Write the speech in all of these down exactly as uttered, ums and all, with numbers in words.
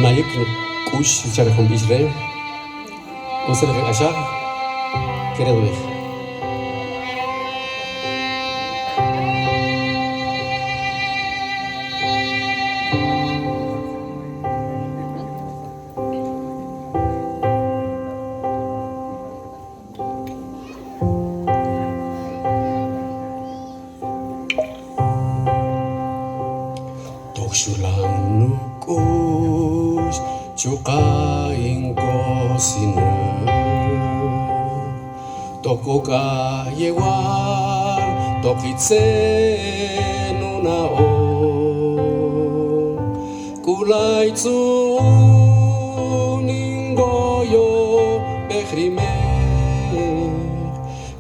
Nayik kus ichare kumbis re. Osere ka kasha. Kere lwe. Tokchulang nukus chuka ingkosina, tokuka yewal tokitsenuna o. Kulai tsuun ingoyo behrimek,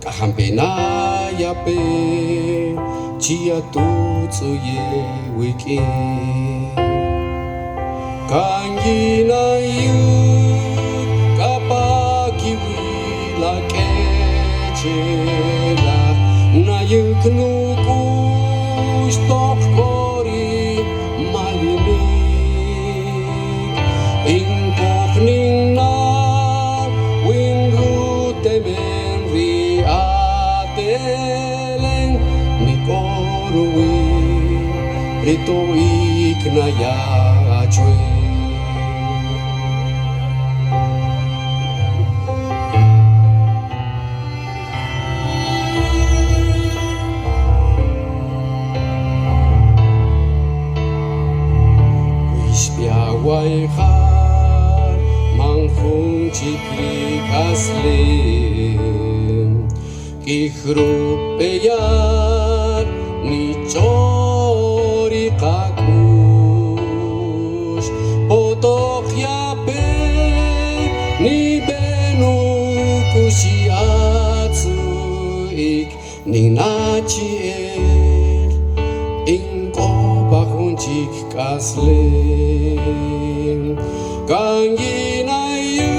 kahampenai ape chia tutsu yewiki. Kangina yu kapakiwi lakechela, nayuk nukus tokori malimik. Ingkok ningna winru temenri ateleng nikorui ritoik naya achwe. Kuispia waihan mangkung chikrik aslim. Kihrup eyar nichori kakus, potok yape nibenu kusiatsuik ning nachiel ingkopakun chik. Kaslim kangina yu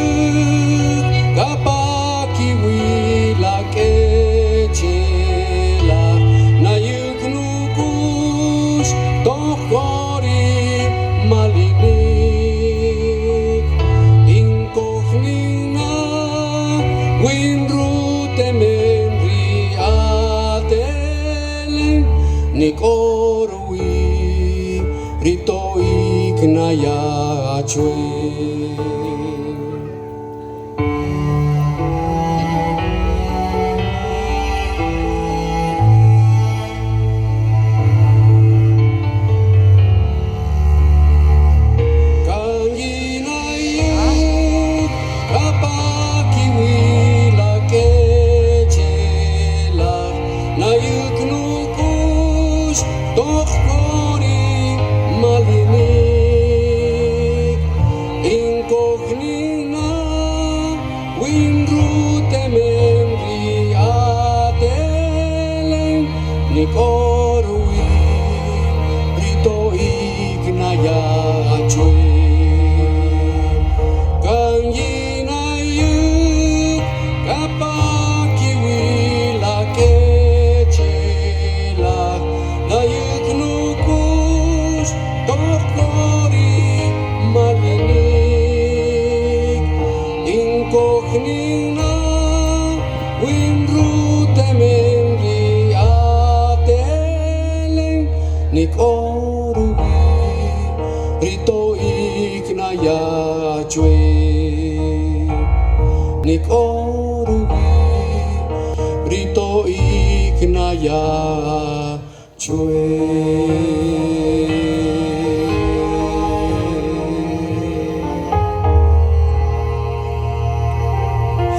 kapakiwi lakechela, nayuk nukus tokori malimik. Ingkok ningna winru temenri ateleng nikor wi ritoik naya achwe. Kangina yu kapakiwi lakechela, nayuk nukus tokori malimik. Ingkok ningna winru temenri ateleng nikor wi ritoik naya achwe. Kangina yu kapakiwi lakechela, nayuk nukus tokori malimik. Ingkok ningna winru temenri ateleng nikor wi ritoik naya achwe. Nikor wi ritoik naya achwe.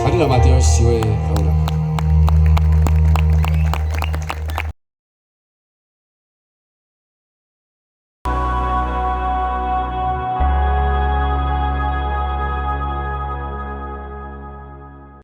Kanila Mateo siwe.